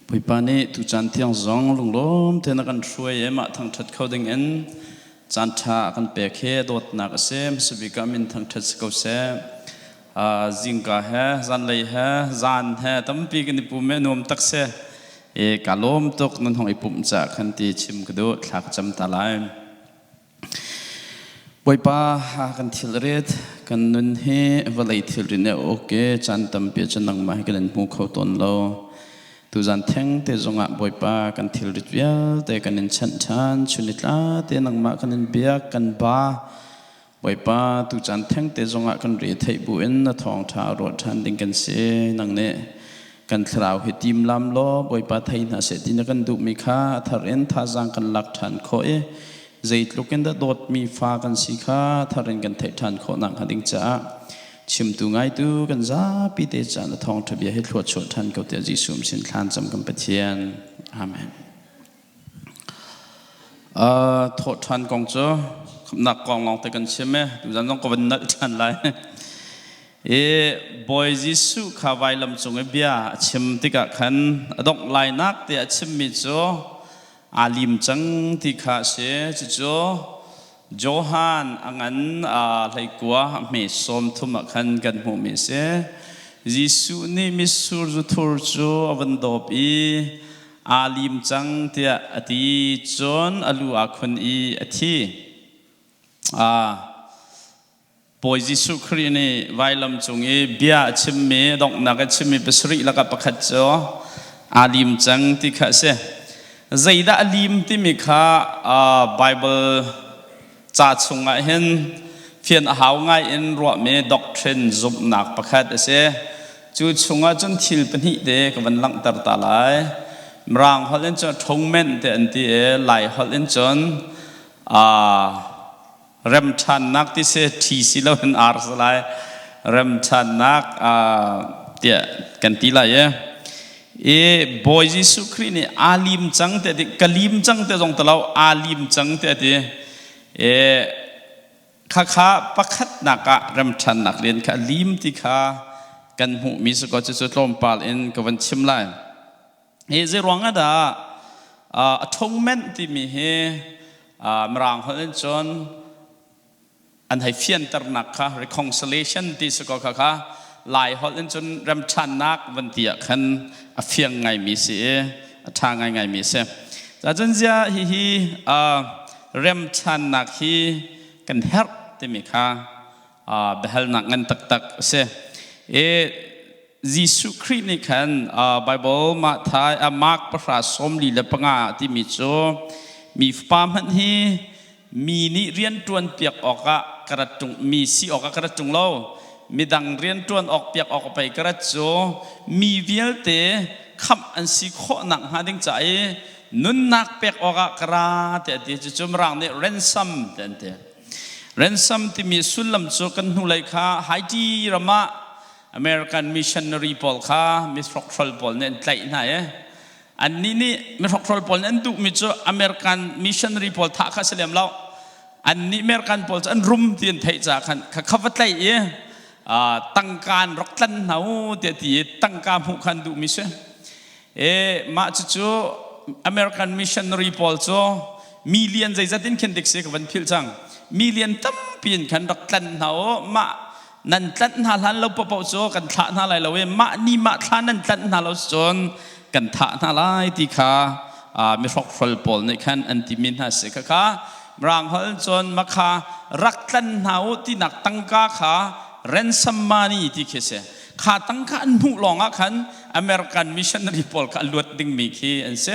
Bawipa nih tucaan tiang zong lunglawm tein a kan hruai i mah thangṭhat kho dingin caanṭha a kan pek hi dawtnak a si. Hmasa bik ah min thangṭhat si ko seh. Zingka he, zanlei he, zan he tampi kan i pum i a nuam tak si. I ka lawm tuk nan hong i pumh caah khan ti chim ka duh. Thla ka cam ta lai. Bawipa kan thilrit, kan nun hi vawlei thilri nih a uk i caan tampi ah cun nangmah hi kan in hmu kho tawn lo. Tuzan thengte zongah Bawipa kan thilrit vialte kan in chanh ṭhan, chun ni tla te nangmah kan in biak, kan ba. Bawipa tucaan thengte zongah kan re theih bu in na thawngṭha ruah ṭhan ding kan si. Nang nih kan thlarau hi tim lam law Bawipa thei hna seh ti na kan duhmi kha a thar in thazaang kan lak ṭhan khawh i zeitluk in dah dawtmi fa kan si kha thar in kan theih ṭhan khawh nakhnga ding caah chimtu ngaitu kan zapi te caah na thawngṭha bia hi thluachuah ṭhan ko tiah Jesuh sin thlan cam kan Pathian. Amen. Thawhṭhan kong cu khamnak kong lawng te kan chim i tuzan zong ka van nalh ṭhan lai. I Bawi Jesuh kha vailam cung i bia a chim tikah khan a dongh lainak te a chimmi cu aa lim cang ti kha a si. Cucu Johan a ngan hleikua a hme 30 ah khan kan hmuhmi a si. Jesuh nih mitsur zu thur cu a van dawp i aa lim cang tiah a ti. Cun a lu aa khun i a thi. Bawi Jesuh Khrih nih vailam cung i bia a chimmi, donghnak a chimmi pasarih lakah pakhat cu aa lim cang ti kha a si. Zeidah a lim timi kha Bible ca chungah hin fian a hau ngai in ruahmi doctrine zumhnak pakhat a si. Cu chungah cun thil pahnih te ka van langhter ta lai. Mirang holh in cun atonement te an ti i Lai holh in cun remṭhannak ti si ṭhi si loin ar si lai remṭhannak tiah kan ti lai i i Bawi Jesuh Khrih nih aa lim cang te ti ka lim cang te zong talo aa lim cang te ti i khakha pakhatnak ah remṭhannak rian kha lim ti kha kan hmuhmi si ko cucu tlawmpal in ka van chim lai. Hi zeiruang ah dah atonement timi hi Mirang holh in cun an hei fianternak kha reconciliation ti si ko kha kha Lai holh in cun remṭhannak van ti ah khan a fiang ngaimi si i a ṭha ngaingaimi si. Cun zia hihi remṭhannak hi kan herh timi kha biahalnak ngan taktak a si. I Jesuh Khrih nih khan Bible Matthai Mark 14:45 timi cu mi fapa hmanh hi mi nih rianṭuan piak awkah ka rat ṭung mi si awkah ka rat ṭung lo midang rianṭuan awk piak awk pei ka rat cu mi vialte khamh an si khawh nakhnga ding ca i nunnak pek awkah ka ra tiah a ti. Cucu Mirang nih ransom tiah an ti. Ransom timi sullam cu kan hnulei kha Haiti ram ah American missionary pawl kha mihrokhrawl pawl nih an tlaih hna i annih nih mihrokhrawl pawl nih an duhmi cu American missionary pawl thah kha si lem lo. Annih American pawl cu an rum ti an theih caah khan kha kha va tlaih i tangka an rak tlan hna u tiah ti i tangka hmuh kha an duhmi si. E mah cucu American missionary pawl cu million zeizat in khin dik si ka van philh cang. Million tampi in khan rak tlan hna u mah nan tlanh hna hlan lo paoh cu kan thlah hna lai lo i mah ni mah thla nan tlanh hna lo cun kan thah hna lai ti kha mihrokhrol pawl nih khan an timi hna si kha kha Mirang holh cun makha rak tlan hna u tinak tangka kha ransom money ti khi si. Kha tangka an hmuh lawng ah khan American missionary pawl kha a luat dingmi khi an si.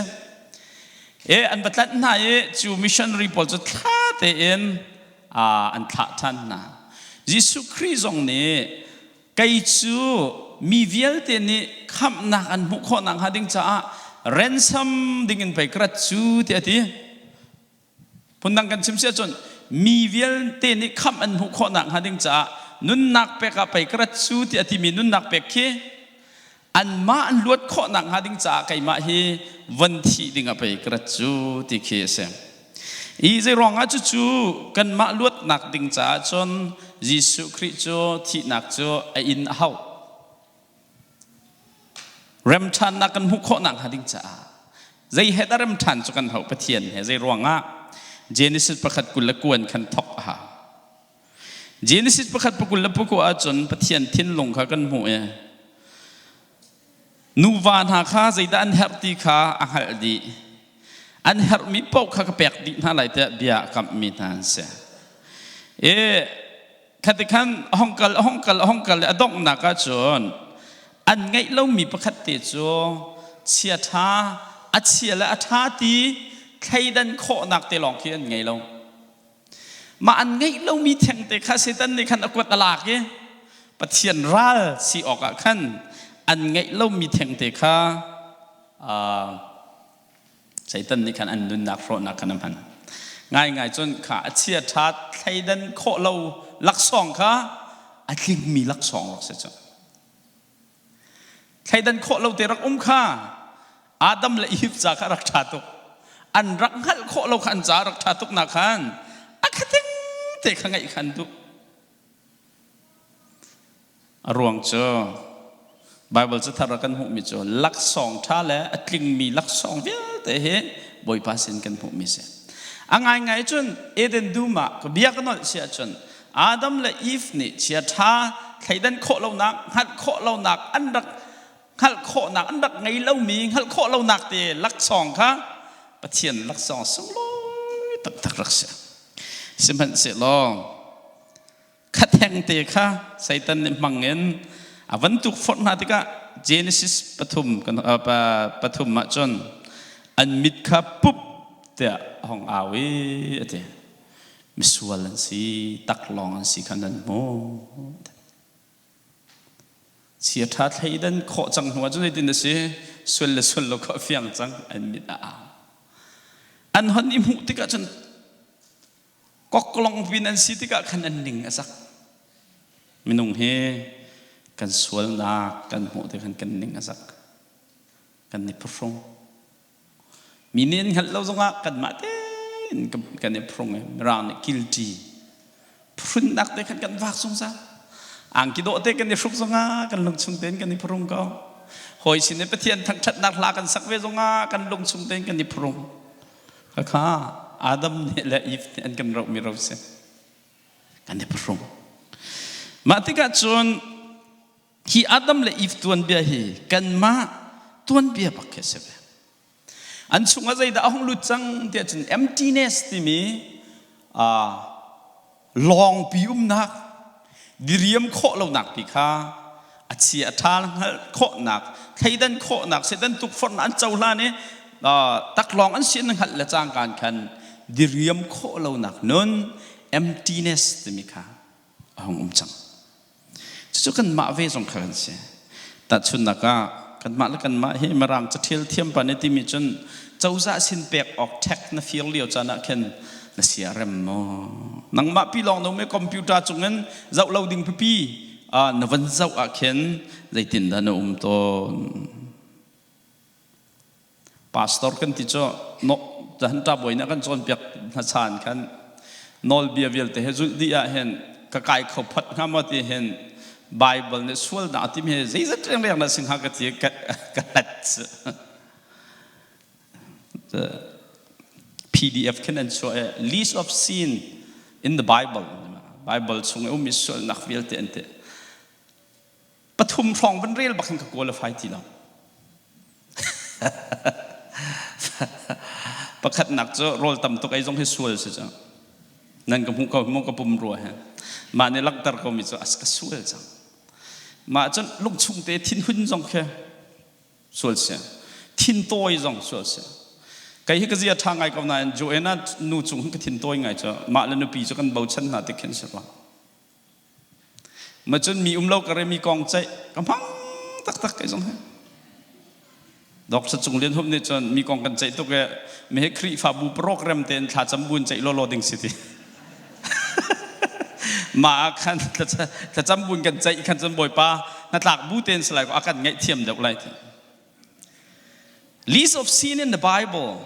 E an va tlanh hna i cu missionary pawl cu thla tein an thlah ṭhan hna. Jesuh Khrih zong nih kei cu mi vialte nih khamhnak an hmuh khawh nakhnga ding caah ransom ding in pei ka rat cu tiah a ti. Phundang kan chim si ahcun mi vialte nih khamh an hmuh khawh nakhnga ding caah nunnak pek ah pei ka rat cu tiah a timi nunnak pek khi anmah an luat khawh nakhnga ding caah keimah hi von thih ding ah pei ka rat cu ti khi a si. I zeiruangah cucu kanmah luatnak ding caah cun Jesuh Khrih cu thihnak cu a in a hauh. Remṭhannak kan hmuh khawh nakhnga ding caah zei he dah remṭhan cu kan hauh Pathian he zei ruangah Genesis pakhat 20 le kuan khan thok a hau. Genesis pakhat pakul le pakua ahcun Pathian thinlung kha kan hmuh i nuva hna kha zeidah an herh ti kha a hngalh dih. An herhmi paoh kha ka pek dih hna lai tiah bia a kamhmi hna an si. I khati khan hong kal hong kal hong kal a donghnak ahcun an ngeih lomi pakhat te cu chia ṭha a chia le a ṭha ti thleidan khawhnak te lawng khi an ngei lo. Mah an ngeih lomi thengte kha Satan nih khan a kuat a lak i Pathian ral si awkah khan an ngeih lomi thengte kha Satan nih khan an nunnak hrawhnak khan a hman. Ngaingai cun kha a chia ṭha thleidan khawh lo laksawng kha a tlingmi laksawng rak si cu. Thleidan khawh lo te rak um kha Adam le Eve ca kha rak ṭha tuk. An rak hngalh khawh lo kha an ca rak ṭha tuk nak khan a khating te kha ngeih khan duh. A ruang cu Bible cathar ah kan hmuhmi cu laksawng ṭha le a tlingmi laksawng vialte hi Bawipa sin kan hmuhmi si. A ngaingai cun Eden dum ah ka bia ka nolh si ahcun Adam le Eve nih chia ṭha thleidan khawh lonak, hngalh khawh lonak an rak hngalh khawhnak an rak ngei lomi hngalh khawh lonak te laksawng kha Pathian laksawng sunglawi taktak rak si. Sihmanhsehlaw khatheng te kha Satan nih hmang in a van tukforh hna tikah Genesis pathum kan pathum ah cun an mit kha pup tiah a hong au i a ti. Misual an si, taklawng an si kha nan hmuh. Chia ṭha thleidan khawh cang hnu ah cun zeitin a si? Sual le sual lo kha a fiang cang, an mit a au. An hon i hmuh tikah cun koklong pin an si tikah khan an ning a zak. Minung hi kan sualnak kan hmuh tik khan kan ning a zak. Kan i phuhrung. Mi nih an hngalh lo zongah kanmah tein kan i phrung i Mirang nih guilty phrunnak te khan kan vak zungzal. Angki dawh te kan i hruk zongah kan lungchung tein kan i phrung ko. Hawi sin i Pathian thangṭhatnak hla kan sak ve zongah kan lungchung tein kan i phrung. Khakha Adam nih le Eve nih an kan rohmi ro si. Kan i phrung. Mah tikah cun Hi Adam le Eve tuanbia hi kanmah tuanbia bak khi a si ve. An chungah zeidah a hung lut cang tiah cun emptiness timi lawngpi umnak, diriam khawh lonak ti kha a chia a ṭha hngalh khawhnak, thleidan khawhnak, Satan tukforhnak an cohlan i taklawng an si an hngalh le cangka khan diriam khawh lonak nun emptiness timi kha a hung um cang. Cucu kanmah ve zong kha kan si. Tahchunhnak ah, kanmah le kanmah hi Mirang caṭhial thiam pa nih timi cun cozah sin pek awk ṭhek na fir lio caan ah khin na sia rem maw? Nangmah pi lawng no me computer cungin zoh lo ding pipi na van zoh ah khin zeitindah na um tawn? Pastor kan ti cu han ṭabawi nih a kan cawnpiak hna chan khan nawlbia vialte he zulh dih ah hin ka kai kho phot hnga maw ti hin Bible nih sualnak a timi hi zeizat rengreng dah si hnga ka ti ka hlat PDF khin an chuah i list of sin in the Bible Bible chung i ummi sualnak vialte an ti Pathum hrawng van rel bak hin ka qualify ti lo. Pakhatnak cu rawl tam tuk ei zong hi sual si cu. Nan ka hmuh ko mu ka pum rua he. Mah nih langhter ko mi cu as ka sual cang. Mah cun lungchung te thinhun zong khi sual si. Thin tawi zong sual si. Kei hi ka zia ṭha ngai ko nain Joanna nu cung hin ka thin tawi ngai cu mah le nupi cu kan bochan hna ti khin si rua. Ma cun mi um lo ka re mi kong ceih ka hmang taktak kai zong he. Doctor Cung Lian Hup nih cun mi kong kan ceih tuk e mi he Khrihfabu program tein thlacam buin ceih lawlaw ding si ti. Ma ah khan thlacam buin kan ceih khan cun Bawipa hnatlak bu tein si lai ko a kan ngaihthiam deuh lai ti. List of sin in the Bible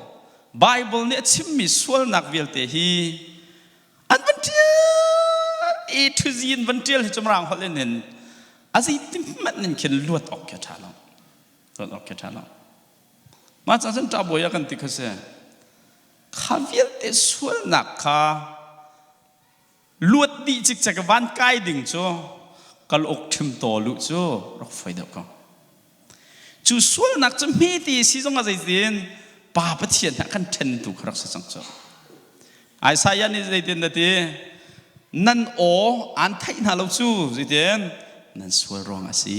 Bible nih a chimmi sualnak vialte hi An van ṭial i ṭhuzi in van ṭial hi cu Mirang holh in hin a zeitin hmanh in khin luat awk khi a ṭha lo. Ruat awk khi ṭha lo. Mah ca cun ṭahbawi ah kan ti kha si. Kha vialte sualnak kha luat dih cikcek van kai ding cu kal uk ṭhim taw luh cu rak foi deuh ko. Cu sualnak cu hmete si zong ah zeitin Pa Pathian he kan ṭhentu kha rak si cang cu. Isaiah nih zeitin na ti? Nan aw aan theih hna lo cu zeitin nan sual ruang a si.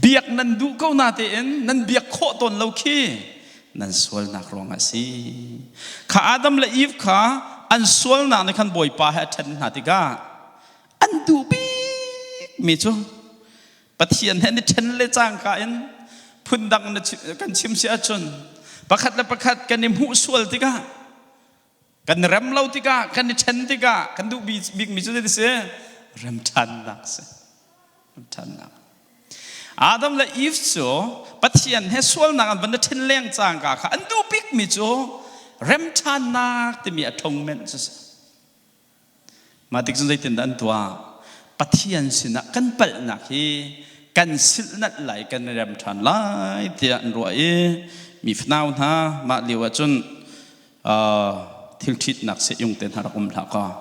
Biak nan duh ko natein nan biak khawh tawn lo khi nan sualnak ruangah a si. Kha Adam le Eve kha an sualnak nih khan Bawipa he a ṭhen hna tikah an duh bikmi cu Pathian he ni ṭhen le cangka in phundang kan chim si ahcun pakhat le pakhat kan i hmuh sual tikah kan rem lo tikah kan i ṭhen tikah kan duh bikmi cu zei si rem ṭhannak si. Ṭhannak. Adam le Eve cu Pathian he sualnak an van i ṭhen leng cangka kha an duh bikmi cu remṭhannak timi atonement cu si. Mah tik cun zeitindah an tuah? Pathian sinah kan palhnak hi kan silhnalh lai, kan i rem ṭhan lai tiah an ruah i mi fanau hna mah lio ah cun thil ṭhitnak seh-yung te hna rak um hlah kaw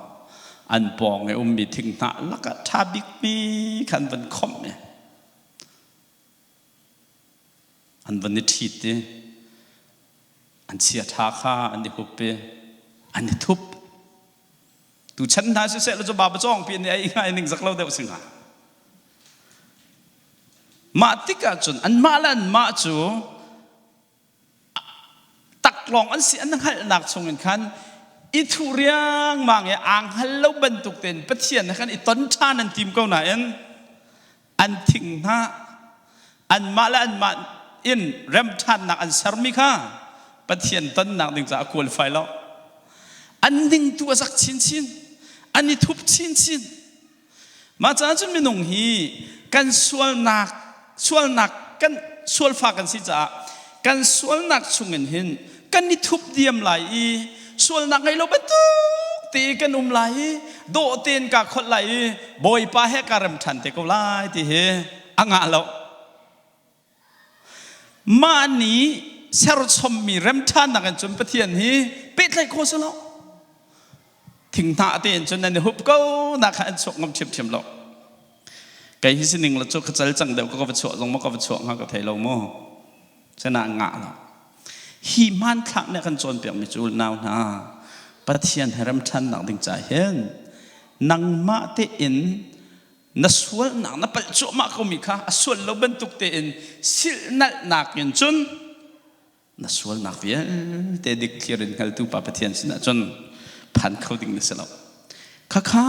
an pawng i ummi thinghnah lakah ṭha bikmi kha an van khomh i an van i ṭhit i an chiaṭha kha an i hup i an i thup. Tuchan hna siseh law cu baba cawngpi nih ei hnga i ningzak lo deuh si hnga. Mah tikah cun anmah le anmah cu taklawng an si an hngalhnak chungin khan i thuh riangmang i aa hngal lo bantuk tein Pathian he khan i ton ṭhan an tim ko nain an thing hna anmah le anmah in remṭhannak an sermi kha Pathian tonnak ding caah a qualify lo. An ning tu a zak chinchin, an i thup chinchin. Mah caah cun minung hi kan sualnak sualnak kan sualfa kan si caah kan sualnak chungin hin kan i thup diam lai i sualnak ngei lo bantuk te kan um lai i dawh tein kaa kholh lai i Bawipa he kaa rem ṭhan te ko lai ti hi a ngah lo. Mah nih serchommi remṭhannak in cun Pathian hi pehtlaih khawh si lo. Thinghnah tein cun nan i hup ko nak kha an chuak ngam ṭhiamṭhiam lo. Kei hi sining la cu ka cal cang deuh ka va chuah zong maw ka va chuah hnga ka thei lo mu. Cena ngah lo. Hi hmanthlak nih a kan cawnpiakmi cu nau hna Pathian he remṭhannak ding ca hin nangmah tein na sualnak na palh cuahmah komi kha a sual lo bantuk tein silhnalhnak in cun na sualnak vialte dikthlir in hngaltu Pa Pathian sinah cun phan kho ding na si lo. Khakha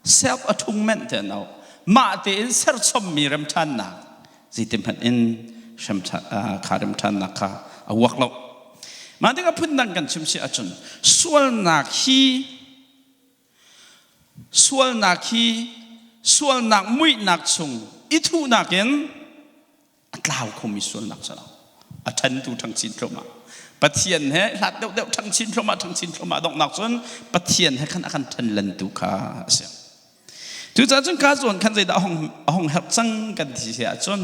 self atonement te an auh. Mah tein serchommi remṭhannak zeitin hmanh in kha remṭhannak kha a uak lo. Mah tikah phundang kan chim si ahcun sualnak hi Sualnak hi sualnak muihnak chung i thuhnak in a tlau khomi sualnak si lo. A ṭhentu ṭhang chin thluahmah. Pathian he hlat deuhdeuh ṭhang chin thluahmah, ṭhang chin thluahmah donghnak cun Pathian he khan a kan ṭhen lentu kha a si. Cucaah cun ka zawn khan zeidah a hung herh cang kan ti si ahcun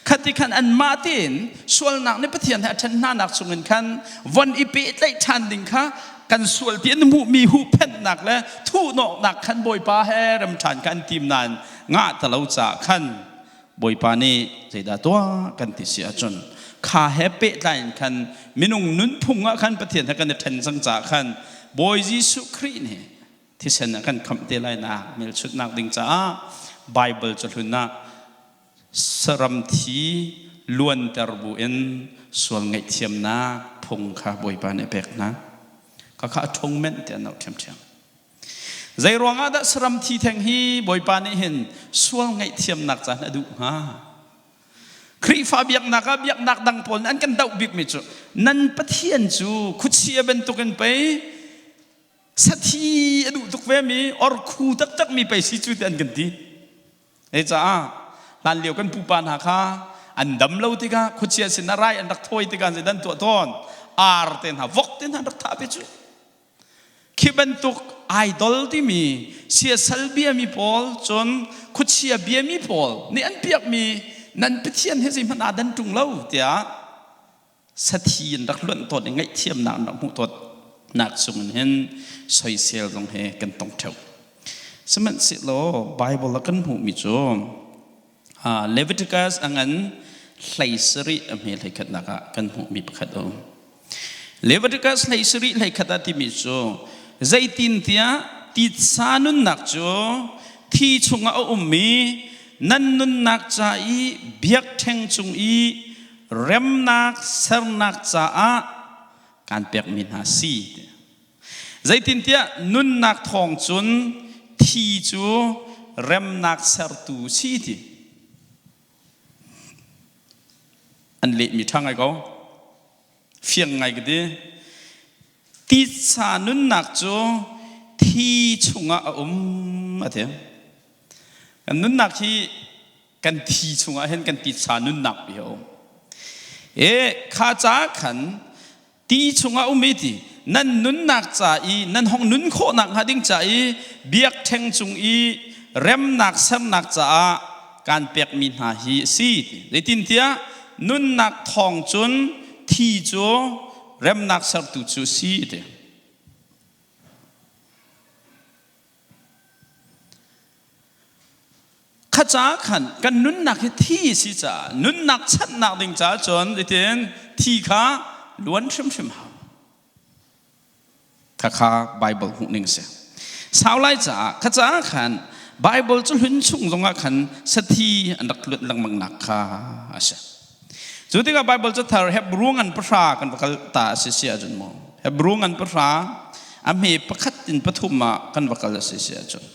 khati khan anmah tein sualnak nih Pathian he a ṭhen hnanak chungin khan von i pehtlaih ṭhan ding kha kan sual ti an hmuhmi huhphenhnak le thuhnawhnak khan Bawipa he rem ṭhan kha an tim nain ngah ta lo caah khan Bawipa nih zeidah tuah kan ti si ahcun kha he pehtlai in khan minung nunphung ah khan Pathian he kan i ṭhen cang caah khan Bawi Jesuh Khrih nih thisen ah kan khamh te lai nak hmelchunhnak ding caah Bible cahlun ah saram thi luanter bu in sual ngaihthiamnak phung kha Bawipa nih a pek hna. Khakha a ṭhong menh ti an auh ṭhiamṭhiam. Zei ruangah dah saram thi theng hi Bawipa nih hin sual ngaihthiamnak caan a duh hnga? Khrihfa biaknak ah biaknak dang pawl nih an kan doh bikmi cu nan Pathian cu khuachia bantukin pei sathi a duh tuk ve mi orkhu taktak mi pei si cu ti an kan ti. Hei caah hlan lio kan pupa hna kha an dam lo tikah khuachia sin ah rai an rak thawi tikah zeidah an tuah tawn? Ar te hna, vok te hna an rak thah ve cu. Khi bantuk idol timi siasal biami pawl cun khuachia biami pawl nih an piakmi nan Pathian he zeihmanh aa dan ṭung lo tiah sathi in rak luanh tawn i ngaihthiamnak an rak hmuh tawn nak chungin hin soisel zong he kan tong ṭheo. Sihmanhsehlaw Bible ah kan hmuhmi cu Leviticus a ngan 17 a hme 11nak ah kan hmuhmi pakhat a um. Leviticus 17 11 ah timi cu zeitintiah titsa nunnak cu thi chungah a ummi nan nunnak ca i biakṭheng cung i remnak sernak caah kaan pekmi hna si. Zeitintiah nunnak thawng cun thi cu remnak sertu si ti. An lehmi ṭha ngai ko. Fiang ngai ka ti. Titsa nunnak cu thi chungah a um a ti. Kan nunnak hi kan thi chungah hin kan titsa nunnak pi a um. E kha ca khan ti chungah um i ti nan nunnak ca i nan hong nun khawhnak hnga ding ca i biakṭheng cung i remnak sernak caah kaan pekmi hna hi a si. Zeitintiah nunnak thawng cun thi cu remnak sertu cu a si ti. Kha ca khan kan nunnak hi thi a si caah nunnak chanhnak ding caah cun zeitin thi kha luan hrimhrim hau. Khakha Bible hmuh ning si. Sau lai caah kha caah khan Bible cu hlun chung zongah khan sathi an rak luat lengmang nak kha a si. Cu tikah Bible cathar Hebrew ngan pahra kan va kal ta a si si ahcun mu. Hebrew ngan pahra a hme pakhat in pathum ah kan va kal a si si ahcun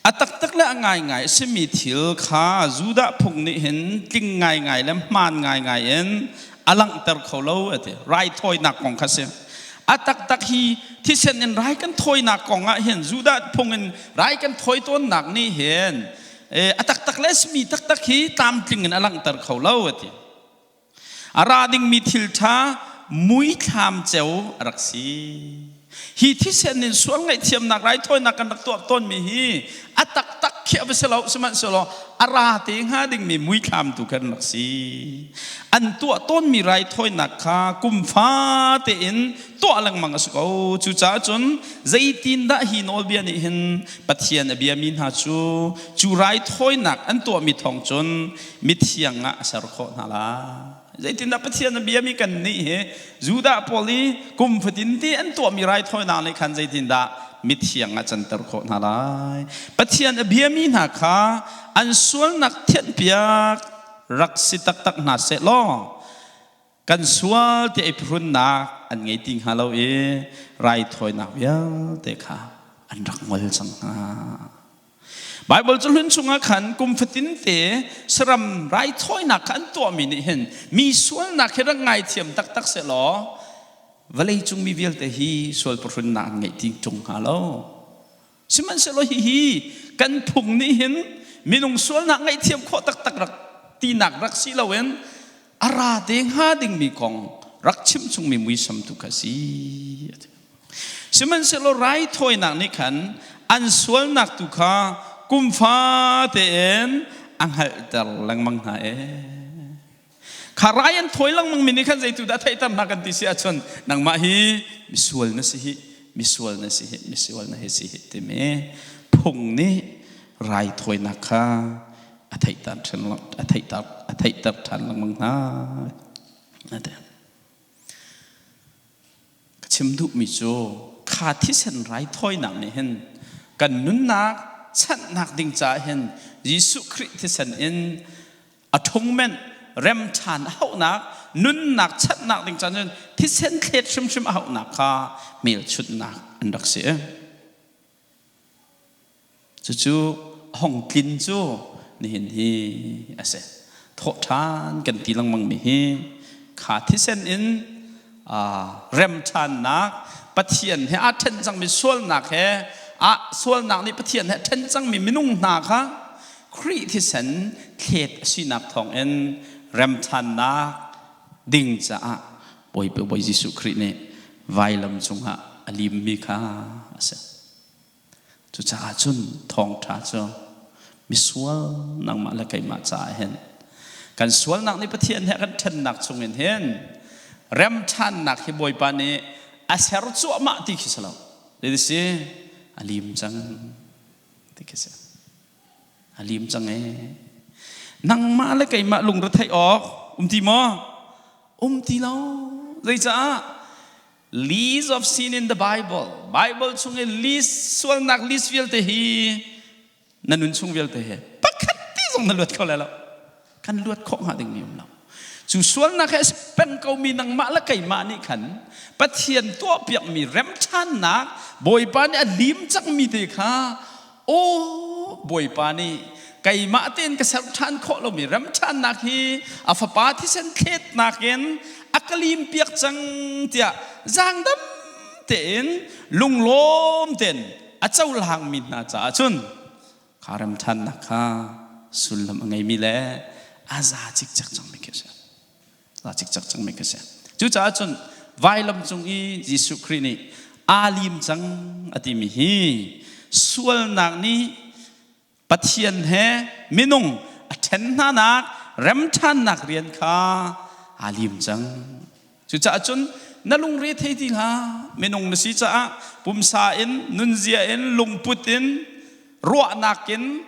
A taktak le a ngaingai a simi thil kha Judah phung nih hin tling ngaingai le hmaan ngaingai in a langhter kho lo a ti. Raithawinak kong kha si. A taktak hi thisen in rai kan thawinak kong ah hin Judah phung in rai kan thawi tawnnak nih hin a taktak le a simi taktak hi tlamtling in a langhter kho lo a ti. A ra dingmi thil ṭha muithlam ceu a rak si. Hi thisen in sual ngaihthiamnak raithawinak kan rak tuah tawnmi hi a taktak khi a va si lo, sihmanhsehlaw a ra te hnga dingmi muithlam tu khan rak si. An tuah tawnmi raithawinak kha kum fate in tuah lengmang a si ko. Cucaah cun zeitindah hi nawlbia nih hin Pathian a biami hna cu cu raithawinak an tuahmi thawng cun mithiang ah a ser khawh hna lai. Zeitindah Pathian a biami kan nih hi Judah pawl i kum fatin ti an tuahmi raithawinak nih khan zeitindah mithiang ah canter khawh hna lai. Pathian a biami hna kha an sualnak thianhpiak rak si taktak hna seh law kan sual ti ei phrunnak an ngei ti hnga lo i raithawinak vialte kha an rak ngol cang hnga. Baibal cu hlun chungah khan kum fatin te saram raithawinak kha an tuahmi nih hin mi sualnak hi rak ngaithiam taktak sehlaw vawlei cung mi vialte hi sual phuhrunnak an ngeih ti ṭung hnga lo. Sihmanhsehlaw hihi kan phung nih hin minung sualnak ngaihthiam khawh taktak rak tinak rak si loin a ra te hnga dingmi kong rak chim chungmi muisam tu kha si. Sihmanhsehlaw raithawinak nih khan an sualnak tu kha kum fate in a hngalhter lengmang hna ee. Kha rai an thawi lengmang mi nih khan zeitu dah theihter hna kan ti si ahcun nangmah hi misual na si hi misual na si hi misual na hi si hi timi phung nih raithawinak kha a theihter ṭhan a theihter a theihter ṭhan lengmang hna. Ka chim duhmi cu kha thisen raithawinak nih hin kan nunnak chanhnak ding caah hin Jesuh Khrih thisen in a ṭhungmenh rem ṭhan a hauhnak nunnak chanhnak ding caah cun thisen thlet hrimhrim a hauhnak kha hmelchunhnak an rak si. Cucu hong tlin cu nihin hi a si. Thawh ṭhan kan ti lengmangmi hi kha thisen in rem ṭhannak Pathian he aa ṭhen cangmi sualnak he ah sualnak nih Pathian he ṭhen cangmi minung hna kha Khrih thisen thlet a sinak thawngin rem ṭhannak ding caah Bawipa Bawi Jesuh Khrih nih vailam cungah a limmi kha a si. Cucaah cun thawngṭha cu Misual nangmah le keimah caah hin kan sualnak nih Pathian he kan ṭhennak chungin hin remṭhannak hi Bawipa nih a ser cuahmah ti khi si lo. Zei si a lim cang ti khi si. A lim cang ee. Nangmah le keimah lungretheih awk um ti maw? Um ti lo. Zeicah? List of sin in the Bible. Bible chung i list sualnak list vialte hi na nun chung vialte he pakhat ti zong na luat kho lai lo. Kan luat khawh hnga dingmi um lo. Cu sualnak he peng komi nangmah le keimah nih khan Pathian tuahpiakmi remṭhannak Bawipa nih a lim cangmi te kha aw Bawipa nih keimah tein ka ser ṭhan khawh lomi remṭhannak hi a fapa thisen thletnak in a ka limpiak cang tiah zaangdam tein lunglawm tein a cohlangmi hna caah cun kha remṭhannak kha sullam a ngeimi le a za cikcek cangmi khi a si. Za cikcek cangmi khi a si. Cucaah cun vailam cung i Jesuh Khrih nih aa lim cang a timi hi sualnak nih Pathian he minung a ṭhen hnanak remṭhannak rian kha aa lim cang. Cucaah cun na lungre thei ti hlah. Minung na si caah pumsa in, nunzia in, lungput in, ruahnak in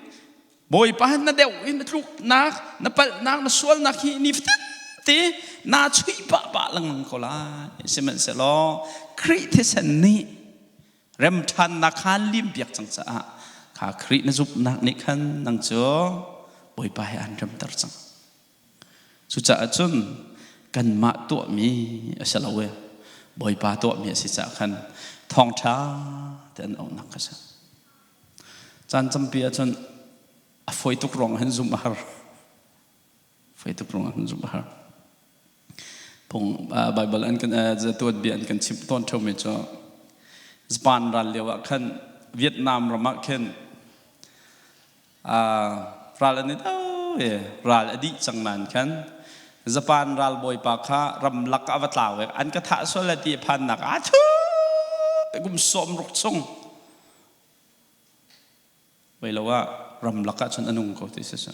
Bawipa na deuh in na tluknak, na palhnak, na sualnak hi nifatin te naa chuih pah pah lengmang ko lai. Sihmanhsehlaw Khrih thisen nih remṭhannak kha limpiak cang caah kha Khrih na zumhnak nih khan nang cu Bawipa he aan remter cang. Cucaah cun kanmah tuahmi a si lo i Bawipa tuahmi a si caah khan thawngṭha te an auhnak kha si. Caan tampi ahcun a fawi tuk ruang hin zumh a har. Fawi tuk ruang hin zumh a har. Phung Bible an kan tuanbia an kan chimh tawn ṭheumi cu Japan ral lio ah khan Vietnam ram ah khin ral an i do i ral a dih cang nain khan Japan ralbawipa kha ramlak ah a va tlau i an ka thah sual lai ti a phannak ah thu kum 60 chung Vei lo ah ramlak ah cun a nung ko ti si si.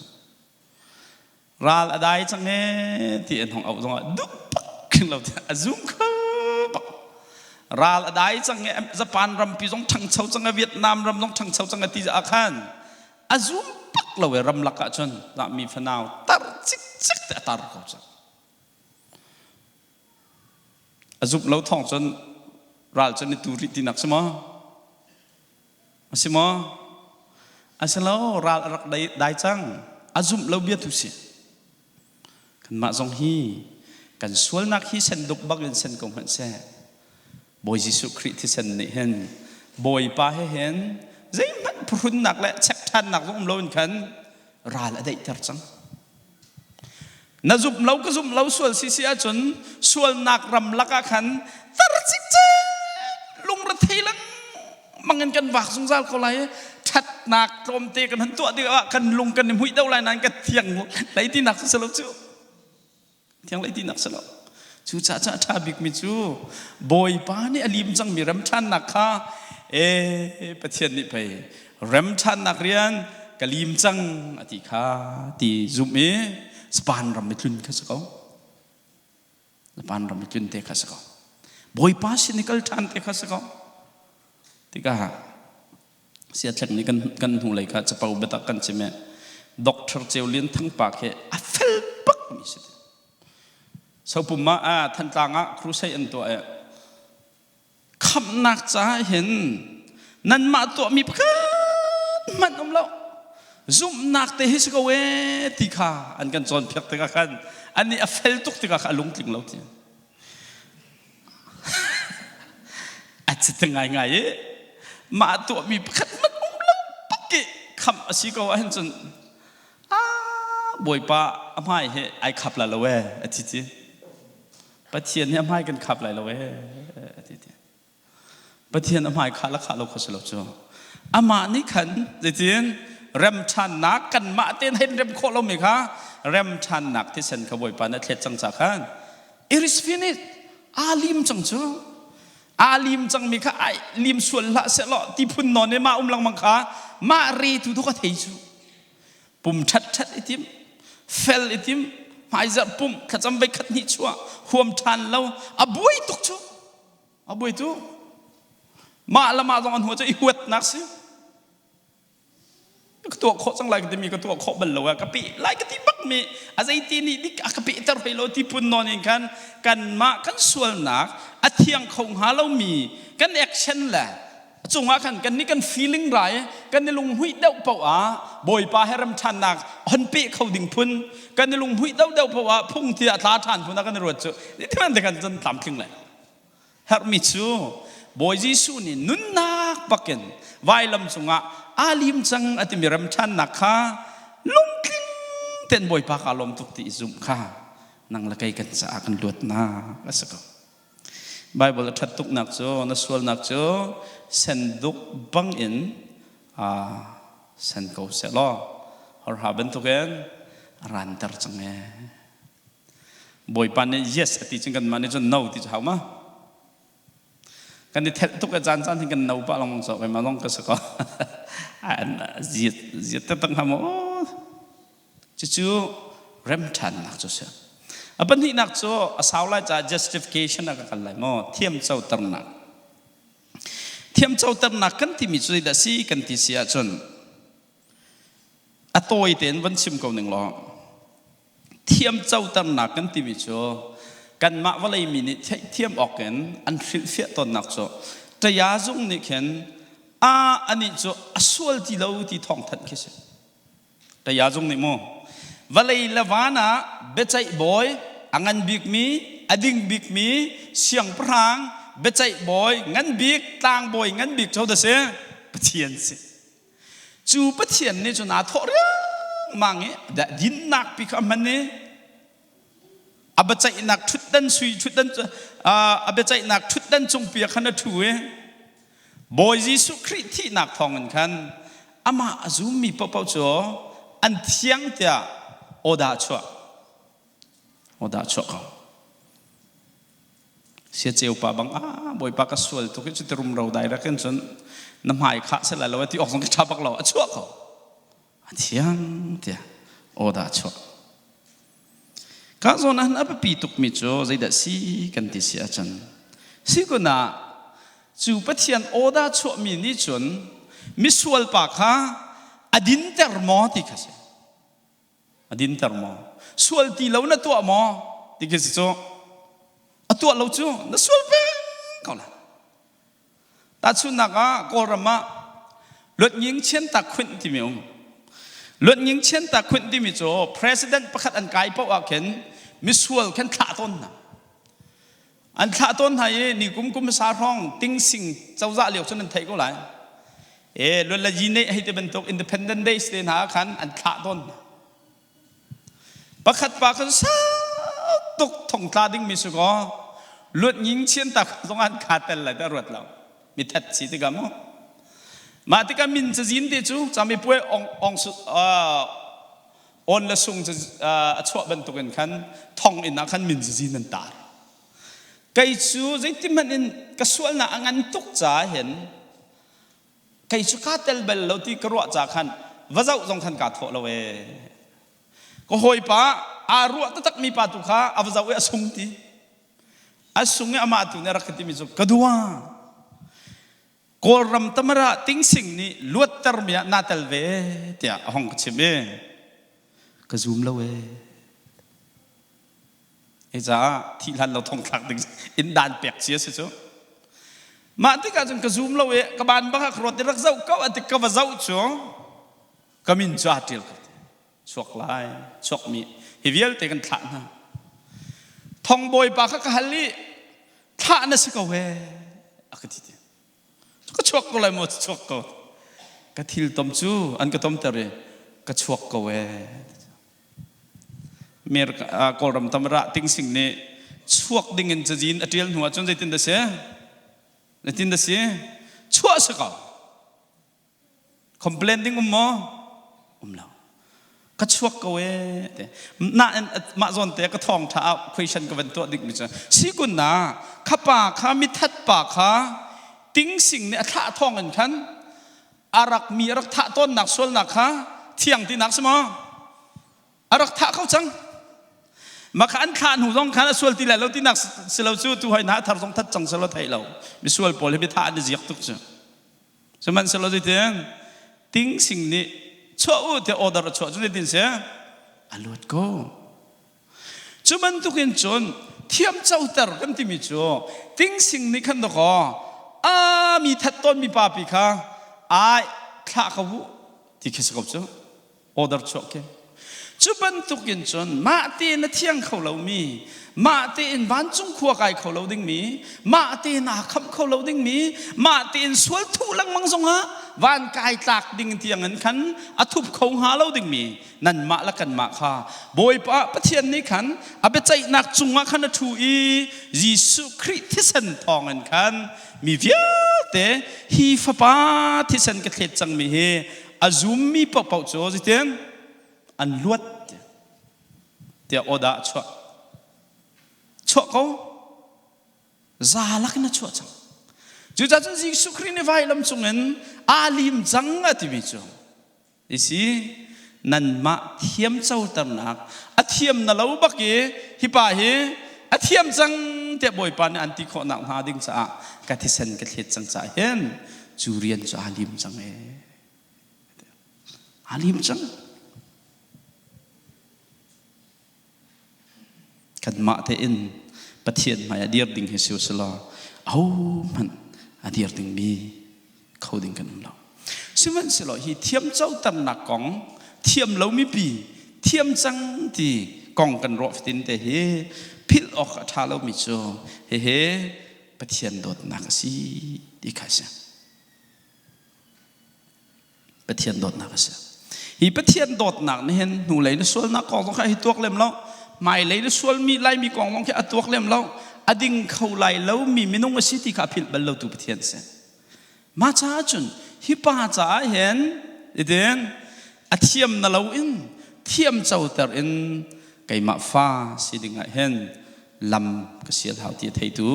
Ral a dai cang ee ti an hong auh zongah duh bak khin lo a zum kho bak. Ral a dai cang ee Japan rampi zong ṭhangcho cang ee Vietnam ram zong ṭhangcho cang ee ti ah khan a zum bak lo ee ramlak ah cun mi fanau tar cikcek te a tar ko cang. A zumh lo thawng cun ral cu ni tu rih tinak si maw? A si maw? A si lo, ral a rak dai cang. A zumh lo bia tu si. Kanmah zong hi kan sualnak hi senduk bak in sen ko hmanh seh. Bawi Jesuh Khrih thisen nih hin Bawipa he hin zeihmanh phuhrunnak le check ṭhannak zong um loin khan ral a daihter cang. Na zumh lo ka zumh lo sual si si ahcun sualnak ram lakah khan tar cikcek lungrethei lengmang in kan vak zungzal ko lai i ṭhatnak tlawmte kan han tuah tikah kan lung kan i hmuih deuh lai nain kan thiang lei tinak cu si lo cu thiang lei tinak si lo. Cucaah cun a ṭha bikmi cu Bawipa nih a lim cangmi remṭhannak kha e Pathian nih pei remṭhannak rian ka lim cang a ti kha ti zumh i Japan ram i tlun kha si ko. Japan ram i tlun te kha si ko. Bawipa sin i kal ṭhan te kha si ko. Tikah siathlek nih kan kan hnulei kha capo biatak kan chim i Doctor Ceu Lian Thang pa khi a fel bak mi si. Sopum ah Thantlang ah crusade an tuah i khamhnak caah hin nanmah tuahmi pakhat hmanh um lo zumhnak te hi si ko ee ti kha an kan cawnpiak tikah khan annih a fel tuk tikah kha a lungtling lo ti a cite ngaingai i mah tuahmi pakhat hmanh um lo pak i khamh a si ko ahhin cun Bawipa a hmai he ai khap la lo ee a ti ti. Pathian hi a hmai kan khap lai lo ee a ti ti. Pathian a hmai khah la khah lo kha si lo cu. Amah nih khan zeitin remṭhannak kanmah tein hein rem khawh lomi kha remṭhannak thisen kha Bawipa nih a thlet cang ca khan it is finished aa lim cang cu aa lim cangmi kha ai lim sual hlah sehlaw ti phun nawn i mah um lengmang kha mah re tu tu ka thei cu. Pum ṭhat ṭhat i tim, fel i tim, hmaizarh pumh, thlacam voi khat hnih chuah, huam ṭhan lo, a buai tuk cu. A buai tu. Mah le mah zong an hua cu i huatnak si. Ka tuah khawh cang lai ka timi ka tuah khawh bal lo ka pe lai ka ti bak mi a zeiti nih dik a ka pehter hlei lo ti phun nawn in khan kanmah kan sualnak a thiang kho hnga lomi kan action le cungah khan kan nih kan feeling rai kan i lunghmuih deuh paoh ah Bawipa he rem ṭhannak hon pe kho ding phun kan i lunghmuih deuh deuh paoh ah phung ti a tla ṭhan phun ah kan i ruat cu ti man te kan cun tlamtling lai herhmi cu Bawi Jesuh nih nunnak bakin vailam cungah aa lim cang a timi remṭhannak kha lungtling tein Bawipa kaa lawm tuk ti i zumh kha nang le kei kan caah kan luatnak a si ko. Bible a ṭhat tuknak cu na sualnak cu senduk bangin sen ko seh law horha bantukin a ranter cang ee. Bawipa nih yes a ti cun kanmah nih cun no ti cu hau ma? Kan i thelh tuk e caan caan hin kan no pah lengmang cawk keimah zong ka si ko. Ziat ziat taktak hnga maw? Cucu remṭhannak cu si. A pahnihnak cu a sau lai caah justification ah ka kal lai maw? Thiamcoternak. Thiamcoternak kan timi cu zeidah si kan ti si ahcun a tawi tein van chim ko ning law Thiamcoternak kan timi cu kanmah vawlei mi nih theihthiam awk in an hrilhfiah tawnnak cu ṭaya zung nih khin a anih cu a sual ti lo ti thawngthanh khi si. Ṭaya zung nih mu vawlei le van ah biaceih bawi a ngan bikmi a ding bikmi siangpahrang biaceih bawi ngan bik tlangbawi ngan bik cu dah si Pathian si. Cu Pathian nih cun aa thawh riangmang i dinnak pi kha a hman i a biaceihnak ṭhutdan sui ṭhutdan a biaceihnak ṭhutdan cungpi ah khan a ṭhu i Bawi Jesuh Khrih thihnak thawngin khan amah a zummi paohpaoh cu an thiang tiah awdah a chuah. Awdah a chuah ko. Siaceu pa bang ah Bawipa ka sual tuk i cuti rumro dai rak in cun na hmai khah se lai lo ti awk zong ka ṭha bak lo a chuah ko. A thiang tiah aw dah a chuah. Ka zawn ah a biapi tukmi cu zeidah si kan ti si ahcun si kun ah cu Pathian aw dah chuahmi nih cun misual pa kha a dinter maw ti kha si. A dinter maw? Sual ti lo na tuah maw? Ti khi si cu. A tuah lo cu na sual peng ko lai. Tahchunhnak ah Kawlram ah Luatnging Chianta Khunh timi um. Luatnging Chianta Khunh timi cu president pakhat an kai paoh ah khin misual khin thlah tawn hna. An thlah tawn hna i ni kum kum hmasa hrawng tingsing cozah lio cun an theih ko lai. E luan le yi ne hei ti bantuk Independent Days te hna khan an thlah tawn hna. Pakhat pa khan sau tuk thongtla dingmi si kaw luat nging chian tak zong an kha tel lai ta ruat lo. Mi that si tikah mu. Mah tikah min cazin te cu cami puai ong ong on le sung cu a chuah bantukin khan thonginn ah khan min cazin an tar. Kei cu zeitihmanh in ka sualnak a ngan tuk caah hin kei cu kaa tel bal lo ti ka ruah ca khan va zoh zong khan kaa thawh lo ee. Ka hawipa aa ruah taktak mi pa tu kha a va zoh i a sung ti. A sung i amah tu nih a rak ka timi cu ka dua. Kawlram tamara tingsing nih luattermi ah naa tel ve tiah a hong ka chimh i ka zum lo ee. Hi caah thih hlan lo thong thlak ding in dan pek cia si cu. Mah tikah cun ka zum lo i ka ban bang ah ka ruat i rak zoh ko a ti ka va zoh cu ka min cu aa ṭial ko. Chuak lai, chuakmi hi vialte kan thlah hna. Thongbawi pa kha ka hal i thlah na si ko he a ka ti ti. Ka chuak ko lai maw chuak ko. Ka thil tom cu an ka tomter i ka chuak ko ee. America Kawlram tamara tingsing nih chuak ding in cazin a ṭial hnu ahcun zeitin dah si? Zeitin dah si? Chuah si ko. Complain ding um maw? Um lo. Ka chuak ko ee te. Nain mah zawn te ka thawng tha ah question ka van tuah ding mi cu sikun na kha pa kha mithat pa kha tingsing nih a thlah thawng in khan a rak mi a rak thah tawnnak sualnak kha Thiang tinak si maw? A rak thah ko cang. Mah kha an thlah hnu zong khan a sual ti lai lo tinak si lo cu tu hoi hna thar zong that cang selaw thei lo. Misual pawl hi biathah an i ziak tuk cu. Sihmanhsehlaw zeitin ting sing nih chuah u tiah order a chuah cu zeitin si? A luat ko. Cu bantukin cun thiamcoter kan timi cu tingsing nih khan dawkaw a mi that tawnmi papi kha ai thlah ko u ti khi si ko cu order chuah khi. Cu bantukin cun mah tein a thiang kho lomi, mah tein vancung khua kai kho lo dingmi, mah tein aa khamh kho lo dingmi, mah tein sual thuh lengmang zongah van kai tlak ding tiangin khan a thup kho hnga lo dingmi nanmah le kanmah kha Bawipa Pathian nih khan a biaceihnak cungah khan a ṭhu i Jesuh Khrih thisen thawngin khan mi vialte hi fapa thisen ka thlet cangmi hi a zummi paohpaoh cu zeitin an luat tiah awdah a chuah chuah ko za lakin a chuah cang. Cucaah cun Jesuh Khrih nih vailam cungin aa lim cang a timi cu Isi nanmah thiamcoternak a thiam na lo bak i hi pa hi a thiam cang tiah Bawipa nih an ti khawhnak hnga ding caah ka thisen ka thlet cang caah hin cu rian cu aa lim cang ee. Aa lim cang. Kanmah tein Pathian hmai ah dir ding hi si usih law ahohmanh a dir dingmi kho ding kan um lo. Sihmanhsehlaw hi thiamcoternak kong thiam lomi pi thiam cang ti kong kan ruah fatin te hi philh awk a ṭha lomi cu hihi Pathian dawtnak a si ti kha a si. Pathian dawtnak a si. Hi Pathian dawtnak nih hin hnulei na sualnak kong zong kha hi tuak lem lo, hmailei na sualmi laimi kong zong khi a tuak lem lo, a ding kho lai lomi minung a si ti kha a philh bal lotu Pathian a si. Mah caah cun hi pa caah hin itin a thiam na lo in thiam coter in keimah fa si ding ah hin lam ka sial hau ti a theitu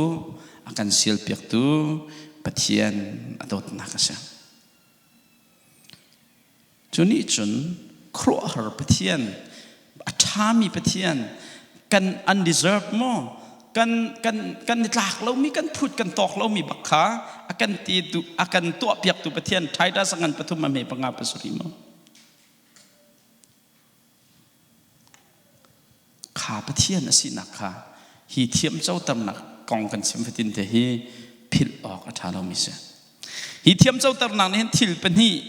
a kan sial piaktu Pathian a dawtnak a si. Cu nih cun khuaruahhar Pathian, a ṭhami Pathian, kan undeserved maw, kan kan kan i tlak lomi, kan phut kan tawk lomi bak kha a kan ti tu, a kan tuahpiaktu Pathian Titus a ngan pathum a hme panga pasarih maw? Kha Pathian a sinak kha hi thiamcoternak kong kan chim fatin te hi philh awk a ṭha lomi si. Hi thiamcoternak nih hin thil pahnih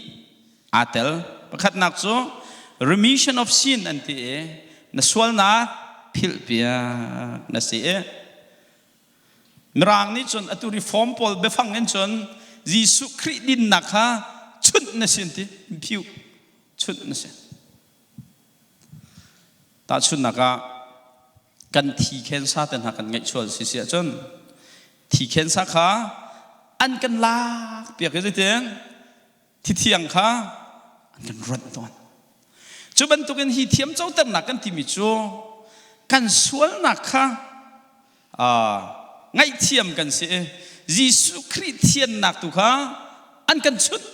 aa tel. Pakhatnak cu remission of sin an ti i na sualnak philhpiak na si i Mirang nih cun atu reform pawl biafang in cun Jesuh Khrih dinnak kha chunh na si an ti. Phiu chunh na si. Tahchunhnak ah kan thi khensa te hna kan ngeih sual si si ahcun thi khensa kha an kan lak piak i zeitin thithiang kha an kan ruanh tawn. Cu bantukin hi thiamcoternak kan timi cu kan sualnak kha ngaihthiam kan si i Jesuh Khrih thiannak tu kha an kan chunh.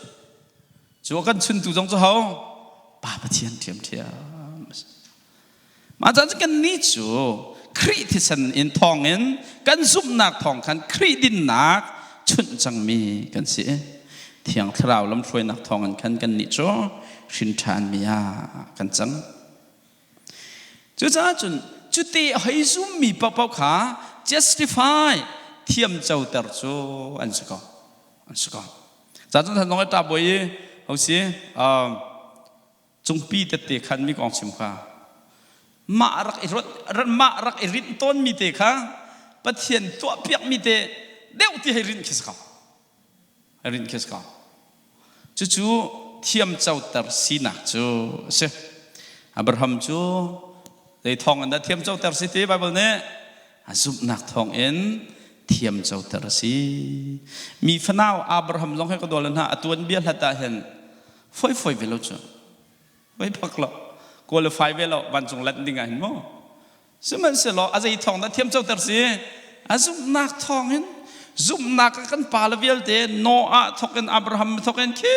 Cu a kan chuntu zong cu ho? Pa Pathian ṭhiamṭhiam. Mah caan cu kannih cu Khrih thisen in thawngin kan zumhnak thawng khan Khrih dinnak chunh cangmi kan si. Thiang Thlarau lamhruainak thawngin khan kannih cu hrin ṭhanmi ah kan cang. Cucaah cun cuti a hei zummi paohpaoh kha justify thiamcoter cu an si ko. An si ko. Ca cun than zong ṭah bawi i ho si cungpi tette khan mi kong chim kha mah rak i mah rak i rinh tawnmi te kha Pathian tuahpiakmi te deuh ti hei rinh khi si ko. Rinh khi si ko. Cucu thiamcoter sinak cu a si. Abraham cu zei thawng in dah thiamcoter si ti Bible nih a zumhnak thawng in thiamcoter a si. Mi fanau Abraham zong he ka dawl hna a tuanbia hlat ah hin foi foi ve lo cu. Voi phak lo. Qualify ve lo vancung lanh ding ah hin mu. Sihmanhsehlaw a zei thawng dah thiamcoter si? A zumhnak thawngin zumhnak ah kan pale vialte Noah thawk in Abraham thawk in khi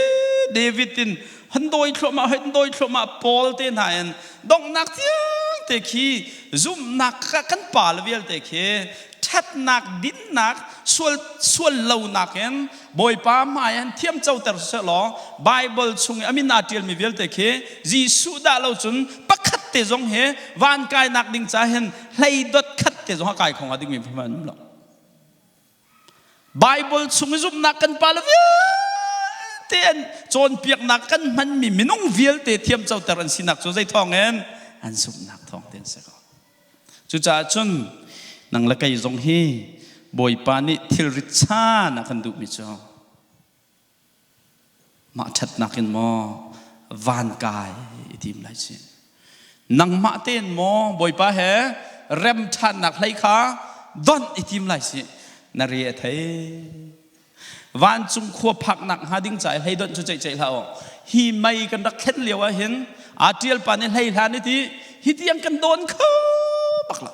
David in Han dawi thluahmah han dawi thluahmah Paul te hna in donghnak tiang te khi zumhnak kan pa le vialte khi ṭhatnak dinnak sual sual lonak in Bawipa hmai an thiam coter seh law Bible chung i a min aa ṭialmi vialte khi Jesuh dah lo cun pakhat te zong hi van kainak ding ca hin hlei dot khat te zong a kai kho hnga dingmi hmanh an um lo. Bible chung i zumhnak kan pa le vialte an cawnpiaknak kan hmanmi minung vialte thiam coter an sinak cu zei thawng in an zumhnak thawng te an si ko. Cucaah cun nang le kei zong hi Bawipa nih thilrit chan a kan duhmi cu mah ṭhatnak in maw van kai i tim lai si. Nangmah tein maw Bawipa he rem ṭhannak hlei kha donh i tim lai si. Na re a thei. Vancung khua phaknak hnga ding ca i hlei donh cu ceih ceih hlah u. Hi mei kan rak thlen lio ah hin aa ṭial pa nih hlei hlan i ti hi tiang kan dawn kho bak lo.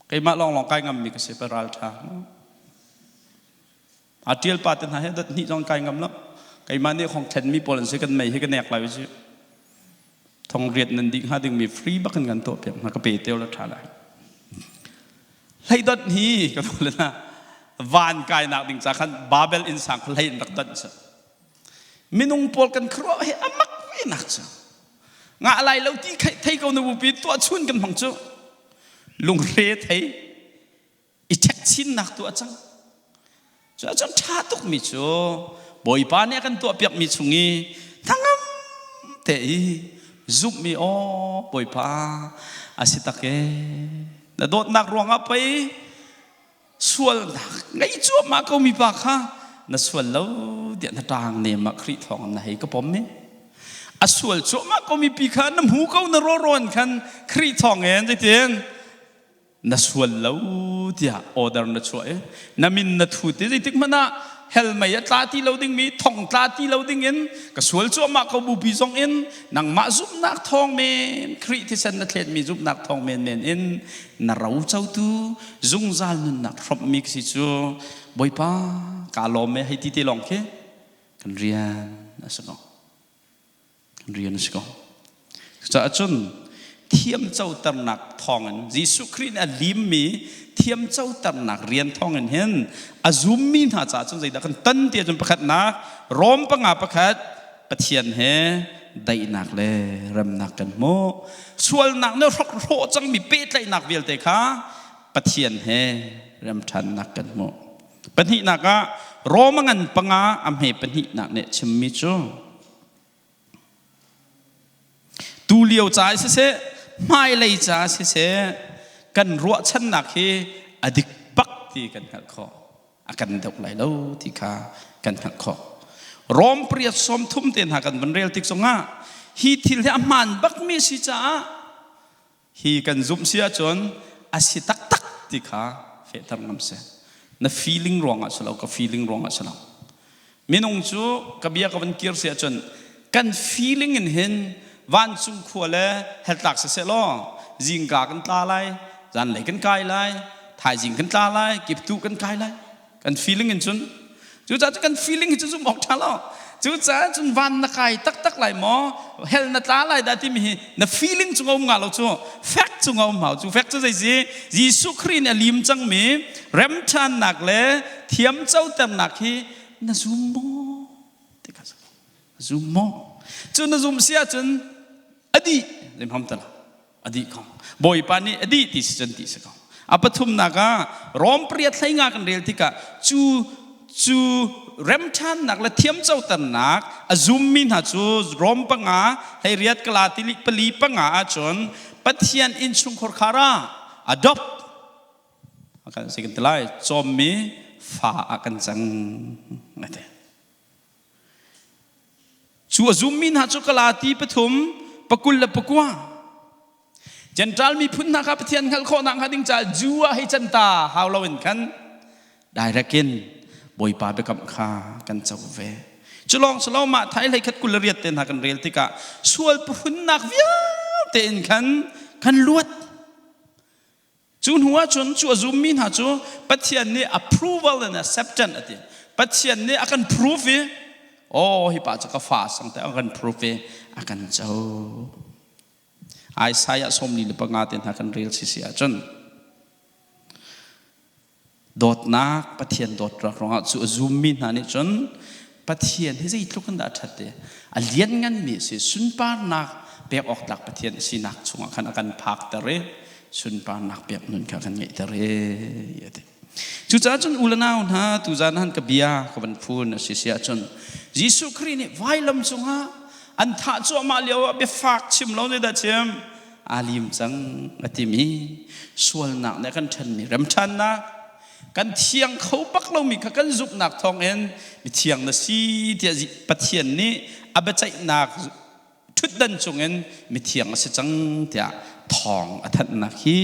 Keimah lawnglawng kai ngammi ka si pa ral ṭha. Aa ṭial pa te hna he dot hnih zong kai ngam lo. Keimah nih khong thlenmi pawl an si kan mei hi ka nek lai si. Thong riat nan dih hnga dingmi free bak in kan tuah piak hna ka pe teo la ṭha lai. Hleidot hi ka tu le na van kainak ding ca khan Babel inn sang kha hlei in rak donh cu. Minung pawl kan khuaruah hi a mak ve nak cu. Ngah lai lo ti thei ko na bupi tuah chun kan hmang cu. Lungre thei i ṭhek chinnak tu a cang. Cu ahcun ṭha tukmi cu Bawipa nih a kan tuahpiakmi chung i hnangam te i zumhmi aw Bawipa a si tak e na dawtnak ruangah pei sualnak ngei cuahmah ko mi pa kha na sual lo tiah na ṭang nem ah Khrih thawng na hei ka pom i a sual cuahmah ko mi pi kha na hmu ko na rawrawn khan Khrih thawng in zeitin na sual lo tiah order na chuah i na min na thut i zeitik hmanh ah hell mei a tla ti lo dingmi thong tla ti lo ding in ka sual cuahmah ko bupi zong in nangmah zumhnak thawng men Khrih thisen na thletmi zumhnak thawng men men in na ro cotu zungzal nunnak hrawmhmi ka si cu Bawipa kaa lawm e hei ti te lawng khi kan rian a si ko. Rian a si ko. Cucaah cun thiamcoternak thawngin Jesuh Khrih nih a limmi thiamcoternak rian thawngin hin a zummi hna caah cun zeidah kan ton ti ahcun pakhatnak Rom panga pakhat Pathian he daihnak le remnak kan hmuh. Sualnak nih hrawk cangmi pehtlaihnak vialte kha Pathian he remṭhannak kan hmuh. Pahnihnak ah Rom a ngan panga a hme pahnihnak nih chimmi cu Tulio ca siseh, hmailei ca siseh, kan ruahchannak hi a dik bak ti kan hngalh khawh. A kan deuh lai lo ti kha kan hngalh khawh. Rom pariat sawm thum te hna kan van rel tik zongah hi thil hi a hmaan bakmi si caah Hi kan zumh si ahcun a si taktak ti kha fehter ngam si. Na feeling ruangah si lo, ka feeling ruangah si lo. Minung cu ka bia ka van kir si ahcun kan feeling in hin vancung khua le hell tlak siseh law zingka kan tla lai, zanlei kan kai lai, thaizing kan tla lai, kiptuh kan kai lai. Kan feeling in cun cucaah cu kan feeling hi cu zumh awk ṭha lo. Cucaah cun van na kai taktak lai maw hell na tla lai dah timi hi na feeling cung a um nga lo cu fact cung a um hau cu fact cu zei si Jesuh Khrih nih a lim cangmi remṭhannak le thiamcoternak hi na zum maw ti kha zum maw cu na zum si ahcun a dih zeimham tala a dih ko bawipa nih a dih ti si cun ti si ko a pathumnak ah Rom pariat hlei nga kan rel tikah cu cu remṭhannak le thiamcoternak a zummi hna cu Rom panga hlei riat kala tili pali panga ahcun Pathian innchungkhar khar ah adopt kan si kan ti lai cawmmi fa ah kan cang ati Cu a zummi hna cu Galati pathum pakul le pakua. Gentile miphun hna kha Pathian hngalh khawhnak hnga ding caah Jew ah hei can ta hau loin khan direct in Bawipa biakam kha kan co ve. Cu lawng si lo mah thai hlei khat kul le riat te hna kan rel tikah sual pahunnak vialte in khan kan luat. Cu hnu ahcun cu a zummi hna cu Pathian nih approval and acceptance a ti. Pathian nih a kan prove i Oh hi pa cu ka fa sang te a kan proof i a kan co. Isaiah 45 te hna kan rel si si ahcun dawtnak Pathian dawt ruangah cu a zummi hna nih cun Pathian hi zeitluk in dah a ṭhat i a liannganmi a si sunparnak pek awk tlak Pathian a sinak chungah khan a kan phakter i sunparnak pek nun kha kan ngeihter i a ti. Cucaah cun u le nau hna tuzan han ka bia ka van phun a si si ahcun Jesuh Khrih nih vailam cungah an thah cuahmah lio ah biafak chim lo zeidah chim aa lim cang a timi sualnak nih a kan ṭhenmi remṭhannak kan thiang kho bak lomi kha kan zumhnak thawngin mithiang na si tiah Pathian nih a biaceihnak ṭhutdan cungin mithiang a si cang tiah thawng a thanhnak hi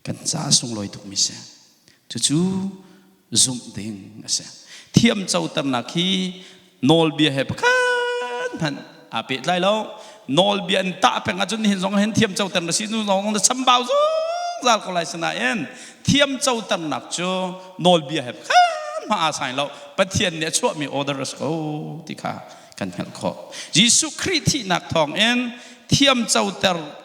kan caah sunglawi tukmi si. Cucu zumh ding a si. Thiamcoternak hi nawlbia he pakhat hmanh aa pehtlai lo. Nawlbia in tah peng ahcun nihin zong hin thiamcoter na si nu zong na chambau zungzal ko lai sinain thiamcoternak cu nawlbia he pakhat hmanh aa sai lo. Pathian nih a chuahmi order a si ko ti kha kan hngalh khawh. Jesuh Khrih thihnak thawngin thiamcoter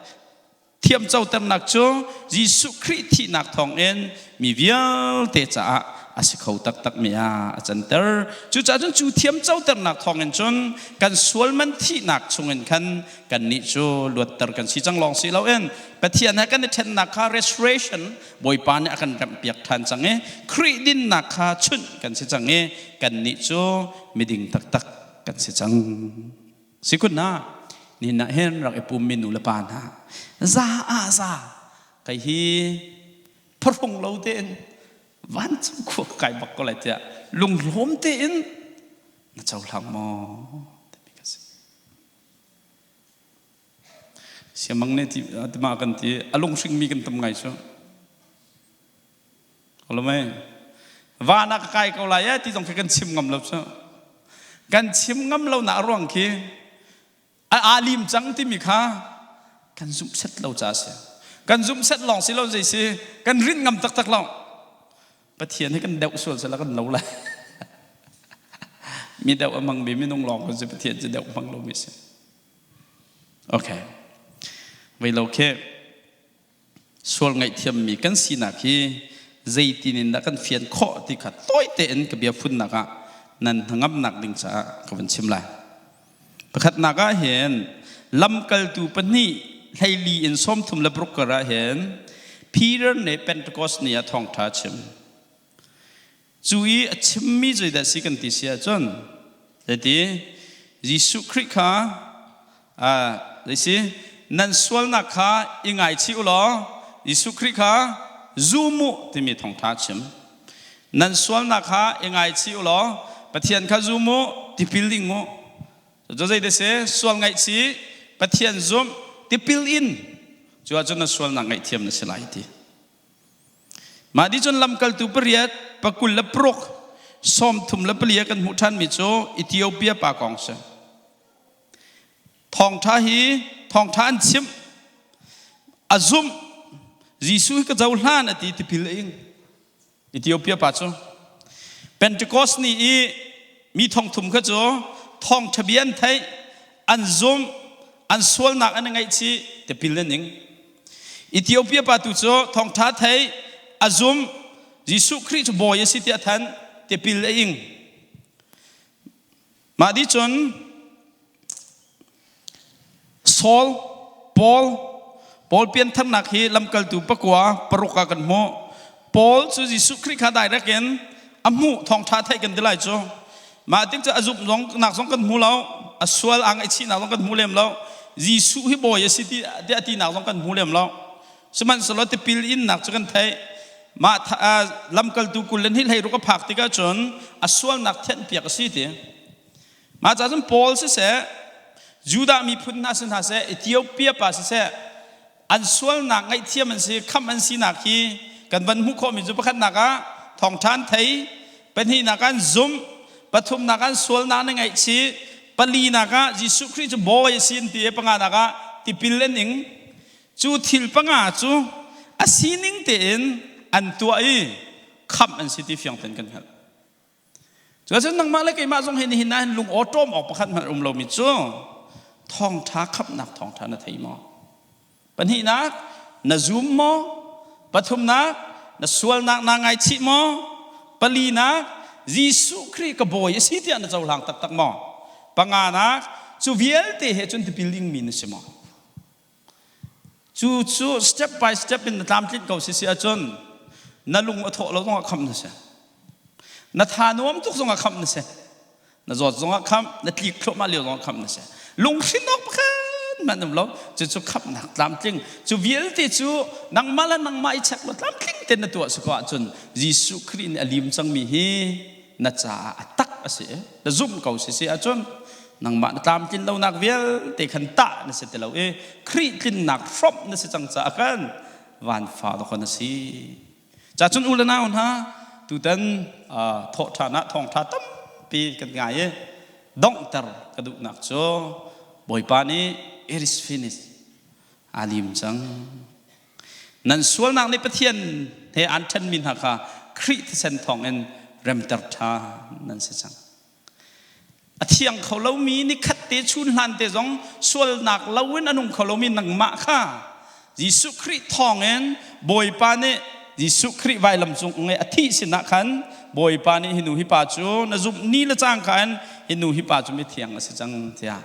Thiamcoternak cu Jesuh Khrih thihnak thawngin mi vialte caah a si kho taktakmi ah a canter. Cucaah cun cu thiamcoternak thawngin cun kan sual man thihnak chungin khan kannih cu luatter kan si cang lawng si loin Pathian he kan i ṭhennak kha restoration Bawipa nih a kan remhpiak ṭhan cang i Khrih dinnak kha chunh kan si cang i kannih cu miding taktak kan si cang. Sikun na nihin ah hin rak i pummi nu le pa hna za ah za kei hi phahrung lo tein vancung khua ka kai bak ko lai tiah lunglawm tein na cohlang maw timi ka si. Siamang nih ti ma kan ti a lunghringmi kan tam ngai cu. Alame van ah ka kai ko lai eh ti zong khi kan chim ngam lo cu. Kan chim ngam lo nak ruang khi a alim cang timi kha kan zumh set lo ca si. Kan zumh set lawng si lo zei si kan rinh ngam taktak lo. Pathian hi kan deuh sual sela kan lo lai. Mi deuh a hmang mi minung lawng kan si Pathian cu deuh hmang lo mi si. Okay. Vei lo khi Sual ngaihthiammi kan sinak hi zeitin in dah kan fian khawh ti kha tawi tein ka bia funnak ah nan hnangamnak ding caah ka van chim lai. Pakhatnak ah hin lamkaltu pahnih 14 in 36 kar ah hin Peter nih Pentecost ni ah thawngṭha a chim. Cu i a chimmi zeidah si kan ti si ahcun zeiti Jesuh Khrih kha zei si nan sualnak kha i ngaichih u law Jesuh Khrih kha zum u timi thawngṭha a chim. Nan sualnak kha i ngaichih u law Pathian kha zum u, tipil ing u. Cu zeidah si sual ngaihchih, Pathian zumh, tipil in cu ahcun na sualnak ngaihthiam na si lai ti. Mah ti cun lamkaltu pariat, pakul le paruk, 34 ah kan hmuh ṭhanmi cu Ethiopia pa kong si. Thawngṭha hi thawngṭha an chimh, a zumh, Jesuh hi ka cohlan a ti tipil a ing. Ethiopia pa cu Pentecost ni i mi thongthum kha cu thawngṭha bia an theih, an zumh, an sualnak an i ngaihchih, tipil an ing. Ethiopia pa tu cu thawngṭha theih, a zumh, Jesuh Khrih cu bawi a si tiah thanh, tipil a ing. Mah dih cun Saul, Paul, Paul piantharnak hi lamkaltu pakua paruk ah kan hmuh. Paul cu Jesuh Khrih kha direct in a hmuh thawngṭha theih kan ti lai cu. Mah tik cu a zumh zong nak zong kan hmu lo, a sual aa ngaihchihnak zong kan hmu lem lo. Jesuh hi bawi a si ti tiah tinak zong kan hmu lem lo. Sihmanhsehlaw tipil innak cu kan theih. Mah lamkaltu 22 a phak tikah cun a sualnak thianhpiak a si ti. Mah ca cun Paul siseh, Judah miphun hna si hna seh, Ethiopia pa siseh, an sualnak ngaihthiam an si, khamh an sinak hi kan van hmuh khawhmi cu pakhatnak ah thawngṭha an thei, pahnihnak ah an zumh, pathumnak ah an sualnak an i ngaihchih, palinak ah Jesuh Khrih cu Bawi a si an ti i panganak ah tipil an ing. Cu thil panga cu a sining tein an tuah i khamh an si ti fiang tein kan hngalh. Cuacun nangmah le keimah zong hi nihin ah hin lung awṭawm awk pakhat hmanh um lomi cu thawngṭha khamhnak thawngṭha na thei maw? Pahnihnak, na zum maw? Pathumnak, na sualnak naa ngaichih maw? Palinak, Jesuh Khrih ka bawi a si tiah na cohlang taktak maw? Panganak, cu vialte he cun tipil dingmi na si maw? Cu cu step by step in na tlamtlinh ko si si ahcun na lung a thawh lo zongah khamh na si. Na tha nuam tuk zongah khamh na si. Na zawt zongah khamh, na tlik thluahmah lio zongah khamh na si. Lunghrin awk pakhat hmanh um lo. Cucu khamhnak tlamtling. Cu vialte cu nangmah le nangmah i check law tlamtling tein na tuah si ko ahcun Jesuh Khrih nih a lim cangmi hi na caah a tak a si i na zumh ko si si ahcun nangmah na tlamtlin lonak vialte khan tah na si ti lo i Khrih tlinnak hrawmh na si cang caah khan vanfa dawk na si. Cacun u le nau hna tutan thawhṭhan ah thawngṭha tampi kan ngai i donghter ka duhnak cu Bawipa nih it is finished aa lim cang. Nan sualnak nih Pathian he aan ṭhenmi hna kha Khrih thisen thawngin remter ṭhan nan si cang. A thiang kho lomi nikhat te chun hlan te zong sualnak loin a nung kho lomi nangmah kha Jesuh Khrih thawngin Bawipa nih Jesuh Khrih vailam cung i a thih sinah khan Bawipa nih hi nu hi pa cu na zumh ni le cangka in hi nu hi pa cu mithiang a si cang tiah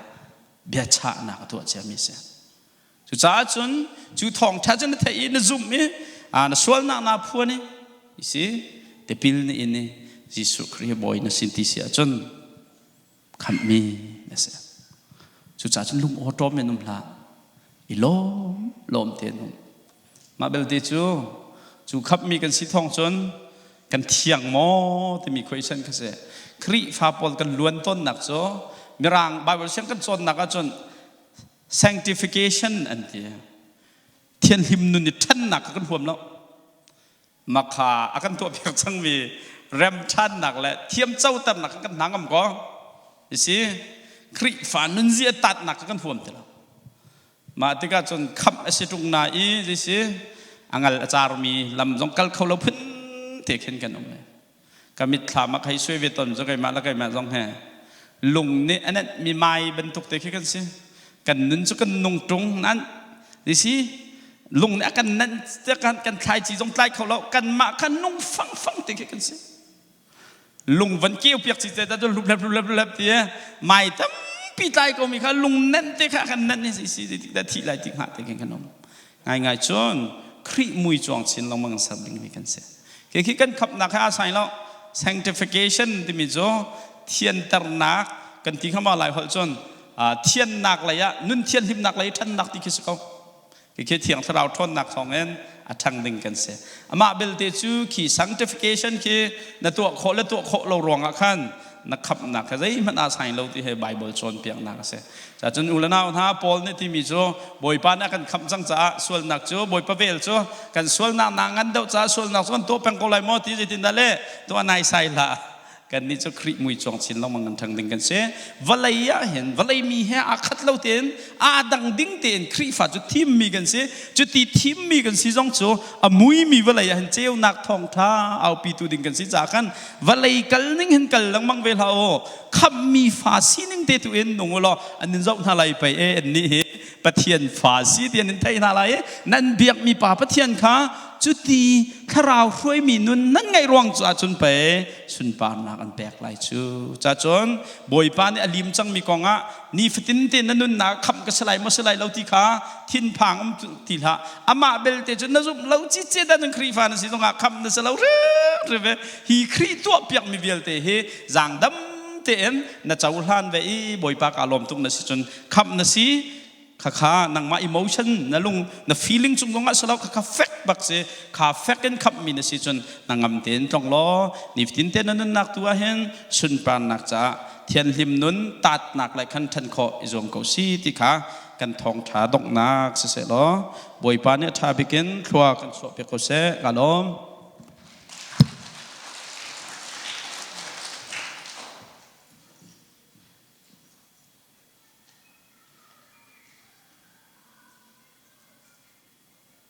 biachahnak a tuah ciami a si. Cucaah cun cu thawngṭha cu na theih i na zumh i na sualnak naa phuan i si tipil na in i Jesuh Khrih hi Bawi na sin ti si ahcun khamhmi na si. Cucaah cun lung awṭawm in um hlah. I lawm lawm tein um. Mah belte cu cu khamhmi kan si thawng cun kan thiang maw timi question kha si. Khrihfa pawl kan luan tawnnak cu Mirang Bible siang kan cawnnak ahcun Sanctification an ti. Thianhlim nun i ṭhannak kha kan huam lo. Makha a kan tuahpiak cangmi remṭhannak le thiamcoternak kha kan hna ngam ko. You see, Khrihfa nunzia tatnak kha kan huam ti lo. Mah tikah cun khamh a si ṭung na i si a ngal a carmi lam zong kal kho lo phun te khin kan um. Ka mitthlam ah hei suai ve ton cu keimah le keimah zong he lung nih a nenhmi mai bantuk te khi kan si. Kan nun cu kan nung ṭung nan ni si lung nih a kan nenh kan kan thlaici zong tlai kho lo kanmah kha nung fangfang te khi kan si. Lung van keu piak ci te ta hlup hlep hlup hlep ti mai tampi tlai ko mi kha lung nenh te kha kan nenh ni si si ti thih lai ti hnga te khin kan um. Ngaingai cun Khrih mui cuang chin lengmang ser dingmi kan si. Khi khi kan khamnak he aa sai lo. Sanctification timi cu thianternak kan ti kha ma lai holh cun thiannak lei ah nun thianhlimnak lei ṭhannak ti khi si ko. Khi Thiang Thlarau ṭhawnnak thawngin a ṭhang ding kan si. Amah belte cu khi sanctification khi na tuah khawh le tuah khawh lo ruangah khan na khamhnak kha zeihmanh aa sai lo ti he Bible cawnpiaknak a si. Cacun u le nau hna Paul nih timi cu Bawipa nih a kan khamh cang caah sualnak cu Bawipa vel cu kan sualnak naa ngan deuh caah sualnak cu kan tuah peng ko lai maw ti zeitindah le tuah naisai hlah. Kannih cu Khrih mui cuang chin lengmang kan ṭhang ding kan si. Vawlei ah hin vawlei mi he aa khat lo tein aa dang ding tein Khrihfa cu thimmi kan si. Cuti thimmi kan si zong cu a muimi vawlei ah hin ceunak thawngṭha aupitu ding kan si caah khan vawlei kal ning hin kal lengmang ve hlah u. Khamhmi fa sining te tu in nung u law an in zoh hna lai pei e an nih hi Pathian fa si ti an in theih hna lai i nan biakmi pa Pathian kha cuti thlarau hruaimi nun nan ngaih ruang cu ahcun pei sunparnak an pek lai cu. Cacun Bawipa nih a lim cangmi kongah nifatin te na nunnak khamh ka si lai maw si lai lo ti kha thinphang um ti hlah. Amah belte cu na zumh lo cicet ahcun Khrihfa na si zongah khamh na si lo hrimhrim. Hi Khrih tuahpiakmi vialte hi zaangdam tein na cohlan ve i Bawipa kaa lawm tuk na si cun khamh na si. Khakha nangmah emotion na lung na feeling cung zongah si lo khakha fek bak si kha fek in khamhmi na si cun na ngam tein tlong law nifatin te na nunnak tu ah hin sunparnak caah thianhlim nun tatnak le khan ṭhan khawh i zuam ko si ti kha kan thawngṭha donghnak siseh law Bawipa nih a ṭha bik in thlua kan chuahpiak ko seh. Ka lawm.